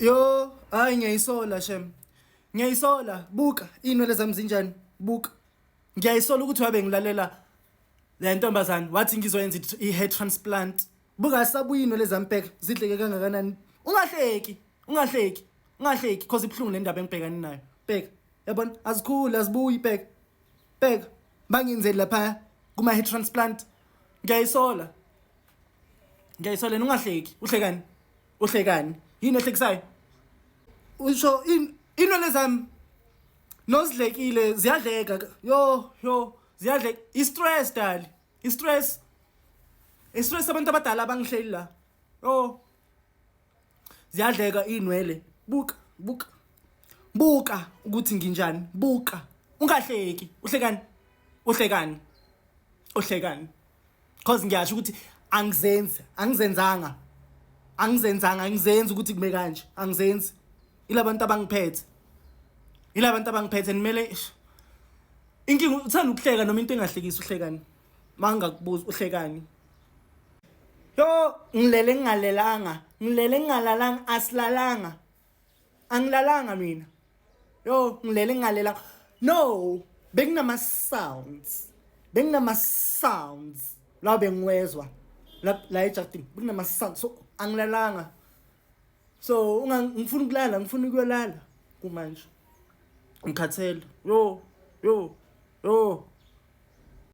Yo, hayi ngiyayisola shem. Ngiyayisola, buka inwele zami zinjani? Buka. Ngiyayisola ukuthi wabe ngilalela le ntombazane wathi ngizoyenza i-hair transplant. Buka asabuya inwele zami bheka zidleke kangakanani. Ungahleki, ungahleki, ungahleki cause ibuhlungu le ndaba engibhekane nayo. Bheka, yabona azikhuli azibuyi bheka. Bheka, bangenzeli lapha kuma hair transplant. Ngiyayisola. Ngiyayisola ungahleki. Uhlekani? Uhlekani? Yini ehlekisayo? Usho inwele zami nozidlekile ziyadleka. Yo yo ziyadleka. I-stress dali. I-stress. I-stress abantu abadala abangihleli la. Yo. Ziyadleka inwele. Buka, buka. Buka ukuthi nginjani. Buka. Ungahleki. Uhlekani? Uhlekani? Uhlekani? Cause ngiyasho ukuthi angizenzi, angizenzanga. Angizenzanga, angizenzi ukuthi kube kanje. Angizenzi. Ilabantu abangiphethe. Ilabantu abangiphethe nimele inkinga uthanda ukuhleka noma into engahlekisi uhlekani. Mangakubuza uhlekani. Yo, ngilele ngingalelanga, ngilele ngingalalanga, asilalanga. Angilalanga mina. Yo, ngilele ngingalelanga. No, bekunama sounds. Bekunama sounds. La bengiwezwa. La la ejardini bekunama sounds. So angilalanga. So unga ngifuna ukulala, ngifuna ukuyolala kumanje. Ngikhathele. Yo, yo, yo.